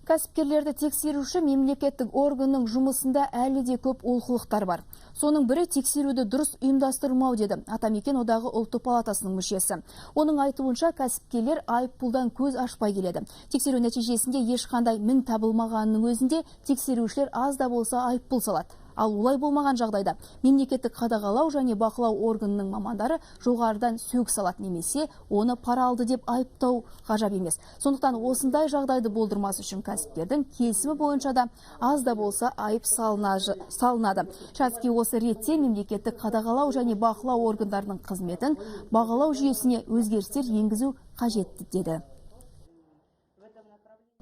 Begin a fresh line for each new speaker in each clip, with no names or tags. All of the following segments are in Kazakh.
Кәсіпкерлерді тексеруші мемлекеттік органның жұмысында әлі де көп олқылықтар бар. Соның бірі тексеруді дұрыс ұйымдастырмау, деді Атамекен одағы ұлттық палатасының мүшесі. Оның айтуынша, кәсіпкерлер айыппұлдан көз ашпай келеді. Тексеру нәтижесінде ешқандай мін табылмағанының өзінде тексерушілер аз да болса айыппұл салады. Ал олай болмаған жағдайда мемлекеттік қадағалау және бақылау органының мамандары жоғарыдан сөгіс алады немесе оны пара алды деп айыптау ғажап емес. Сондықтан осындай жағдайды болдырмас үшін кәсіпкердің келісімі бойынша да аз да болса айып салынады. Шацкий осы ретте мемлекеттік қадағалау және бақылау органдарының қызметін бағалау жүйесіне өзгерістер енгізу қажет деді.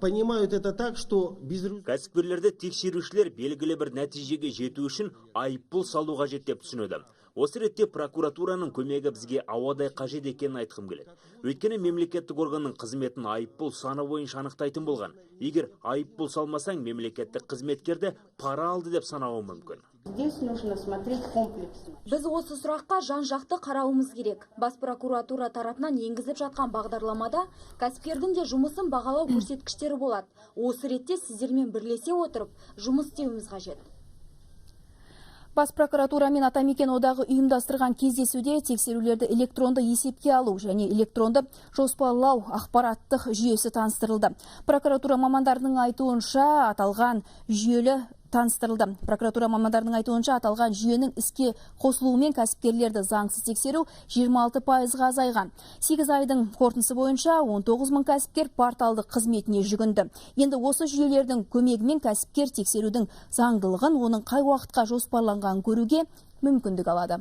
Понимают это так, что без
Кәсіпкерлерді тексерушілер белгілі бір нәтижеге жету үшін айыппұл салу қажет деп түсінеді. Осы ретте прокуратураның көмегі бізге ауадай қажет екенін айтқым келеді. Өйткені мемлекеттік органның қызметін айыппұл саны бойынша анықтайтын болған. Егер айыппұл салмасаң, мемлекеттік қызметкерді пара алды деп санауы мүмкін.
Здесь нужно смотреть комплексно.
Біз осы сұраққа жан-жақты қарауымыз керек. Бас прокуратура тарапынан енгізіліп жатқан бағдарламада кәсіпкердің де жұмысын бағалау көрсеткіштері болады. Осы ретте сіздермен бірлесе отырып, жұмыс істеуіміз қажет.
Бас прокуратура мен Атамекен одағы ұйымдастырған кездесуде тексерулерді электронды есепке алу және электронды жоспарлау ақпараттық жүйесі таныстырылды. Прокуратура мамандарының айтуынша, аталған жүйелі таныстырылды. Прокуратура мамандарының айтуынша, аталған жүйенің іске қосылуымен кәсіпкерлерді заңсыз тексеру 26%-ға азайған. 8 айдың қорытындысы бойынша 19 мың кәсіпкер порталдық қызметіне жүгінді. Енді осы жүйелердің көмегімен кәсіпкер тексерудің заңдылығын, оның қай уақытқа жоспарланғанын көруге мүмкіндік алады.